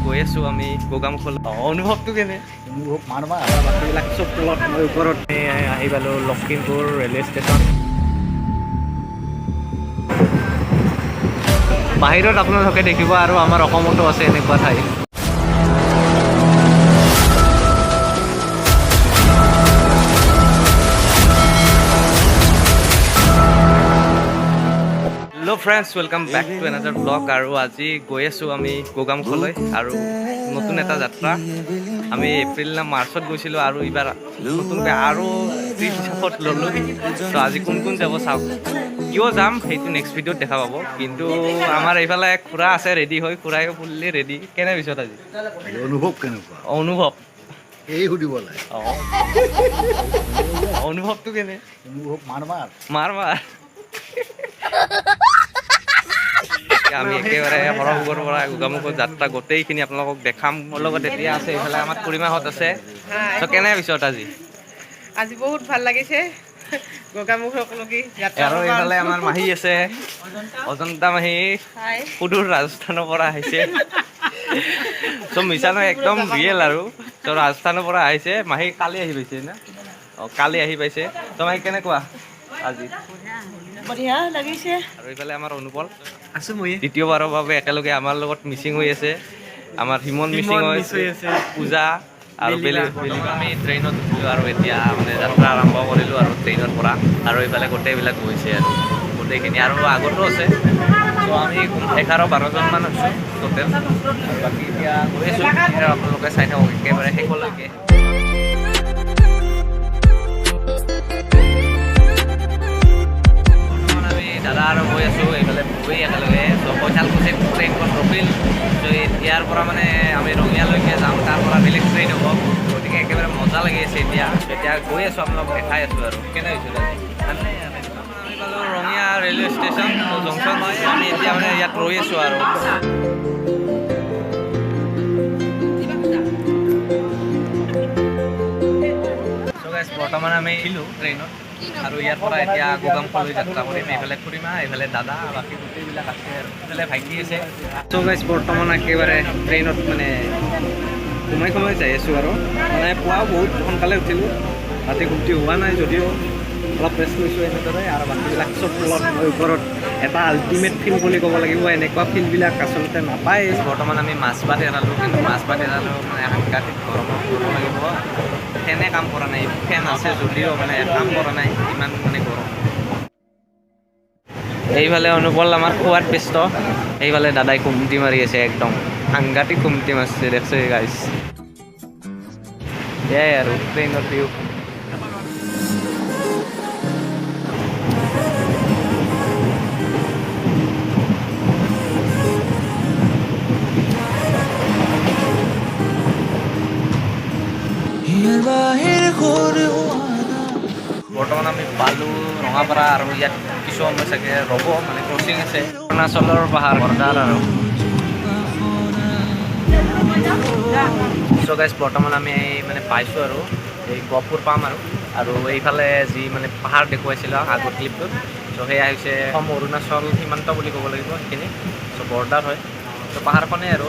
গৈ আছোঁ আমি গোগামুখলৈ। অনুভৱটো কেনে? অনুভৱ মাৰ মাৰ। বাকীবিলাক চব তলত, মই ওপৰত। আহি পালোঁ লখিমপুৰ ৰেলৱে ষ্টেচন। বাহিৰত আপোনালোকে দেখিব আৰু আমাৰ অসমতো আছে এনেকুৱা ঠাই। Hello friends, welcome back to another vlog. আৰু আজি গৈ আছোঁ আমি গোগামুখলৈ আৰু নতুন এটা যাত্ৰা। আমি এপ্ৰিল নে মাৰ্চত গৈছিলোঁ আৰু এইবাৰ নতুনকৈ আৰু ট্ৰিপ হিচাপত ল'লোঁ। ত' আজি কোন কোন যাব চাওক। কিয় যাম সেইটো নেক্সট ভিডিঅ'ত দেখা পাব। কিন্তু আমাৰ এইফালে খুৰা আছে ৰেডি হৈ, খুৰায়ো ফুল্লি ৰেডি। কেনে পিছত আজি? অনুভৱ কেনেকুৱা? অনুভৱ? এই সুধিব লাগে। অঁ, অনুভৱটো কেনে? অনুভৱ মাৰ মাৰ। মাৰ মাৰ। আমি একেবাৰে সৰভোগৰ পৰা গোগামুখৰ যাত্ৰা গোটেইখিনি আপোনালোকক দেখাম। মোৰ লগত এতিয়া আছে এইফালে আমাৰ খুৰীমাহঁত আছে। ত' কেনে পিছত আজি? আজি বহুত ভাল লাগিছে গোগামুখলৈকে যাত্ৰা। আৰু এইফালে আমাৰ মাহী আছে, অজন্তা মাহী। হাই। সুদূৰ ৰাজস্থানৰ পৰা আহিছে। চব মিছা নহয়, একদম ৰিয়েল। আৰু চ' ৰাজস্থানৰ পৰা আহিছে মাহী। কালি আহি পাইছে না? অঁ, কালি আহি পাইছে। ত' মাহী, কেনেকুৱা আজি? বঢ়িয়া লাগিছে। আৰু এইফালে আমাৰ অনুপল। আছো মই। দ্বিতীয়বাৰৰ বাবে একেলগে আমাৰ লগত মিচিং হৈ আছে। আমাৰ হিমন মিচিং হিমন হৈ মিছ হৈ আছে। পূজা আৰু বেলিবা। বেলি। আমি ট্ৰেইনত উঠিলোঁ আৰু এতিয়া মানে যাত্ৰা আৰম্ভ কৰিলোঁ আৰু ট্ৰেইনৰ পৰা। আৰু এইফালে গোটেইবিলাক গৈছে আৰু গোটেইখিনি আৰু আগতো আছে। ত' আমি 11-12জনমান আছোঁ টোটেল। আৰু বাকী এতিয়া গৈ আছোঁ আৰু আপোনালোকে চাই থাকক একেবাৰে শেষলৈকে। বৰ্তমান আমি দাদা আৰু গৈ আছোঁ এইফালে গৈ একেলগে। চ' কৈঠালকুছিত ট্ৰেইনখন ৰখিল। চ' ইয়াৰ পৰা মানে আমি ৰঙিয়ালৈকে যাম, তাৰ পৰা বেলেগ ট্ৰেইন হ'ব। গতিকে একেবাৰে মজা লাগি আছে এতিয়া। এতিয়া গৈ আছোঁ, আপোনালোকক দেখাই আছোঁ। আৰু কেনে হৈছে আজি? আমি পালোঁ ৰঙিয়া ৰেলৱে ষ্টেচন জংচন হয়। আমি এতিয়া মানে ইয়াত ৰৈ আছোঁ। আৰু চ' গাইছ, বৰ্তমান আমি উঠিলোঁ ট্ৰেইনত আৰু ইয়াৰ পৰা এতিয়া গোগামুখলৈ যাত্ৰা কৰিম। এইফালে খুৰীমা, এইফালে দাদা, বাকী গোটেইবিলাক আছে আৰু এইফালে ভাইটি আছে। চ' গাইছ, বৰ্তমান একেবাৰে ট্ৰেইনত মানে সোমাই সোমাই যাই আছোঁ। আৰু মানে পুৱাও বহুত সোনকালে উঠিলোঁ, ৰাতি ঘুমটি হোৱা নাই যদিও অলপ ৰেষ্ট লৈছোঁ এনেদৰে। আৰু বাকীবিলাক চব তলত, মই ওপৰত। এটা আল্টিমেট ফিল বুলি ক'ব লাগিব। এনেকুৱা ফিলবিলাক আচলতে নাপায়। বৰ্তমান আমি মাজবাট এৰালোঁ, কিন্তু মাজবাট এৰালেও মানে সাংঘাতিক গৰমত কৰিব লাগিব। ফেনে কাম কৰা নাই। ফেন আছে যদিও মানে কাম কৰা নাই, ইমান মানে গৰম। এইফালে অনুপল আমাৰ খোৱাত ব্যস্ত, এইফালে দাদাই কুমটি মাৰি আছে। একদম সাংঘাতিক কুমটি মাৰছে, দেখছে গাইছ। এয়াই আৰু ট্ৰেইনৰ ভিউ। বৰ্তমান আমি পালোঁ ৰঙাপাৰা আৰু ইয়াত কিছু সময় চাগে ৰ'ব, মানে ক্ৰচিং আছে অৰুণাচলৰ পাহাৰ বৰ্ডাৰ। আৰু চ' গাইছ, বৰ্তমান আমি মানে পাইছোঁ আৰু এই গহপুৰ পাম। আৰু আৰু এইফালে যি মানে পাহাৰ দেখুৱাইছিলোঁ আগৰ ক্লিপটোত, চ' সেয়া হৈছে অসম অৰুণাচল সীমান্ত বুলি ক'ব লাগিব সেইখিনি। চ' বৰ্ডাৰ হয়। চ' পাহাৰখনেই আৰু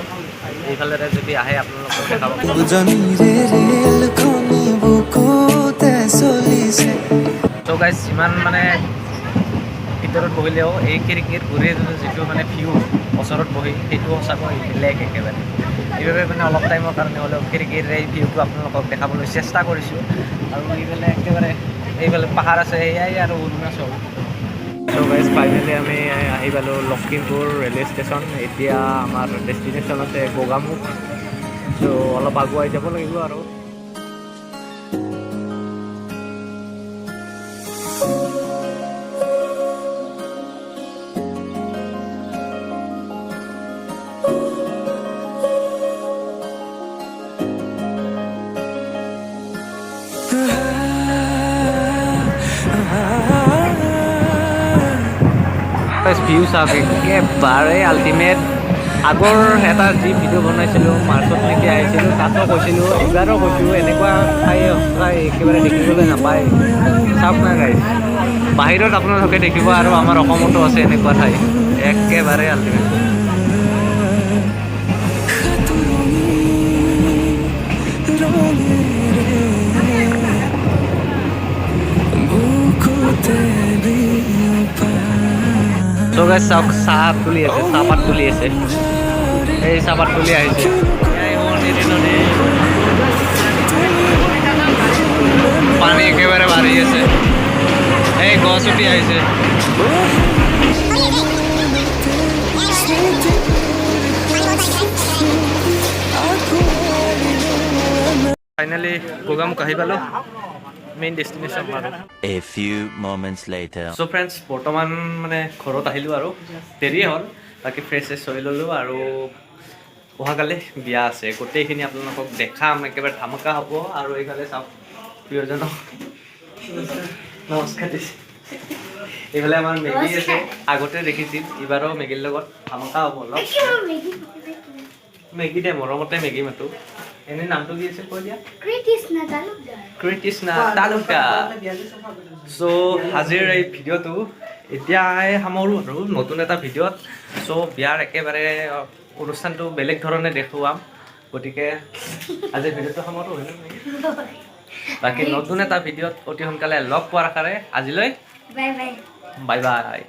এইফালেৰে যদি আহে আপোনালোকেও দেখা পাব। উজনিৰে ৰেলখনি বুকুতে চলিছে। চ' গাইজ, যিমান মানে ভিতৰত বহিলেও এই খিৰিকীৰ ঘূৰি যিটো মানে ভিউ ওচৰত বহি, সেইটো সঁচাকৈ বেলেগ একেবাৰে। সেইবাবে মানে অলপ টাইমৰ কাৰণে হ'লেও খিৰিকীৰ এই ভিউটো আপোনালোকক দেখাবলৈ চেষ্টা কৰিছোঁ। আৰু এইফালে একেবাৰে এইফালে পাহাৰ আছে, সেয়াই আৰু অৰুণাচল। চ' গাইজ, ফাইনেলি আমি আহি পালোঁ লখিমপুৰ ৰেলৱে ষ্টেচন। এতিয়া আমাৰ ডেষ্টিনেশ্যন আছে গোগামুখ। চ' অলপ আগুৱাই যাব লাগিব। আৰু ভিউ চাওক, একেবাৰে আল্টিমেট। আগৰ এটা যি ভিডিঅ' বনাইছিলোঁ, মাৰ্চত নেকি আহিছিলোঁ, তাতো কৈছিলোঁ, এইবাৰো কৈছোঁ, এনেকুৱা ঠাই সঁচাই একেবাৰে দেখিবলৈ নাপায়। চাওক না গাইজ, বাহিৰত আপোনালোকে দেখিব আৰু আমাৰ অসমতো আছে এনেকুৱা ঠাই। একেবাৰে আল্টিমেট। গাইছ, চাওক, চাহ তুলি আছে, চাহপাত তুলি আছে। এই চাহপাত তুলি আহিছে। পানী একেবাৰে বাঢ়ি আছে। এই গছ উঠি আহিছে। ফাইনেলি গোগামুখ আহি পালোঁ, মেইন ডেষ্টিনেশ্যন আৰু। A few moments later. So friends, বৰ্তমান মানে ঘৰত আহিলোঁ আৰু দেৰিয়ে হ'ল। বাকী ফ্ৰেছ চেছ হৈ ল'লোঁ আৰু অহাকালি বিয়া আছে, গোটেইখিনি আপোনালোকক দেখাম, একেবাৰে ধামাকা হ'ব। আৰু এইফালে চাওক, প্ৰিয়জনক নমস্কাৰ দিছে। এইফালে আমাৰ মেগী আছে, আগতে দেখিছিল, এইবাৰো মেগীৰ লগত ধামাকা হ'ব অলপ। মেগী দে, মৰমতে মেগী মাতো। এনে নামটো কি আছিল কৈ দিয়া। কৃষ্ণ তালুকদাৰ। কৃষ্ণা তালুকদাৰ। চ' আজিৰ এই ভিডিঅ'টো এতিয়াই সামৰোঁ আৰু নতুন এটা ভিডিঅ'ত চ' বিয়াৰ একেবাৰে অনুষ্ঠানটো বেলেগ ধৰণে দেখুৱাম। গতিকে আজিৰ ভিডিঅ'টো সামৰোঁ, হয়নে? বাকী নতুন এটা ভিডিঅ'ত অতি সোনকালে লগ পোৱাৰ আশাৰে আজিলৈ বাই বাই। Bye bye.